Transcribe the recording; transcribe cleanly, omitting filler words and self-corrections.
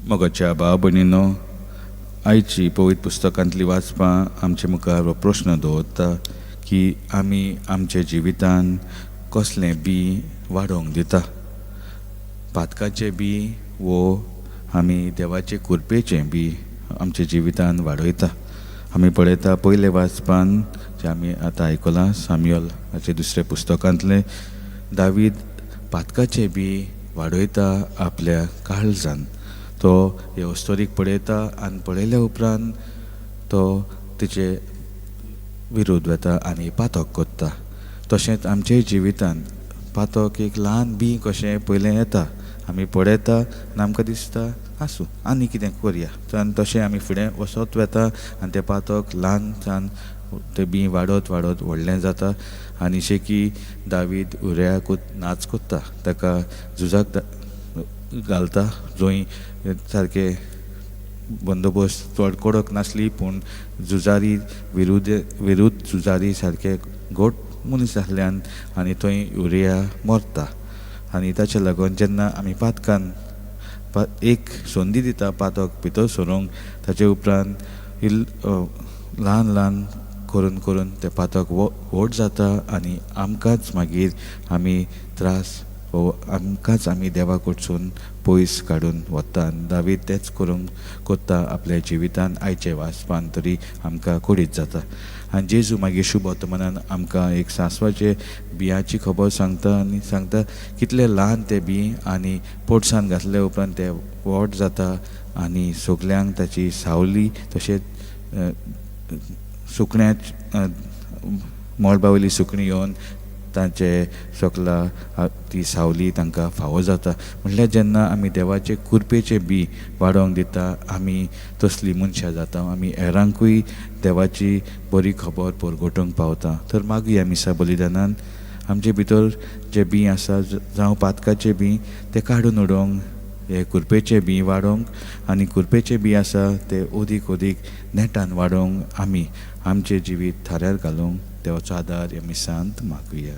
मोगाच्या भाव भयणीनो, आयची पवित्र पुस्तकांतली वाचपां आमचे मुखार हो प्रस्न दवरता की आमी आमच्या जिवितान कसलें बीं वाडोवंक दिता, पातकाचें बीं वो आमी देवाचे कुरपेचें बीं आमच्या जिवितान वाडयता. आमी पळयता पयले वाचपान जें आमी आतां आयकलां सामुएल हाचे दुसऱ्या पुस्तकांतलें, दावीद पातकाचें बीं वाडयता आपल्या काळजान. तो हे अस्तोरीक पळयता आनी पळयल्या उपरांत तो तिचे विरुद्ध वता आनी पातक करता. तशेंच आमच्या जिवितान पातक एक ल्हान बीं कशें पयलें येता, आमी पळयता आनी आमकां दिसता आसूं आनी कितें करया, आनी तशें आमी फुडें वचत वता आनी तें पातक ल्हान सान तें बीं वाडत वाडत व्हडलें जाता. आनी शेकी दावीद उर्याकूच नाच कोत्ता, ताका झुजाक घालता जंय सारकें बंदोबस्त चड कडक नासली पूण झुजारी विरुद्ध विरुद्ध झुजारी सारके घट मनीस आसल्यान आनी थंय उरिया मरता. आनी ताच्या लागून जेन्ना आमी पातकान एक संदी दिता पातक भितर सरूंक, ताचे उपरांत ल्हान ल्हान करून करून तें पातक व्हड जाता आनी आमकांच मागीर आमी त्रास वो आमकांच आमी देवा कडसून पयस काडून वता. आनी दावीद तेंच करूंक कोत्ता आपल्या जिवितान. आयचे वाचपान तरी आमकां कळीत जाता. आनी जेजू मागीर शुभ वर्तमानान आमकां एक सांसवाचे बियांची खबर सांगता आनी सांगता कितलें ल्हान तें बीं आनी पोटसान घातल्या उपरांत तें व्हड जाता आनी सगल्यांक ताची सावली तशेंच सुकण्या मळबा वयली सुकणीं येवन तांचे सकला ती सावली तांकां फावो जाता. म्हणल्यार जेन्ना आमी देवाचे कुरपेचें बीं वाडोवंक दिता आमी तसलीं मनशां जाता, आमी हेरांकूय देवाची बरी खबर परगटूंक पावता. तर मागया मिसा बलिदानान आमचे भितर जें बीं आसा जावं पातकाचें बीं तें काडून उडोवंक, हे कुरपेचें बीं वाडोवंक आनी कुरपेचें बीं आसा तें अदीक अदीक नेटान वाडोवंक आमी आमचें जिवीत थाऱ्यार घालूंक देवाचो आदार ह्या मिसांत मागुया.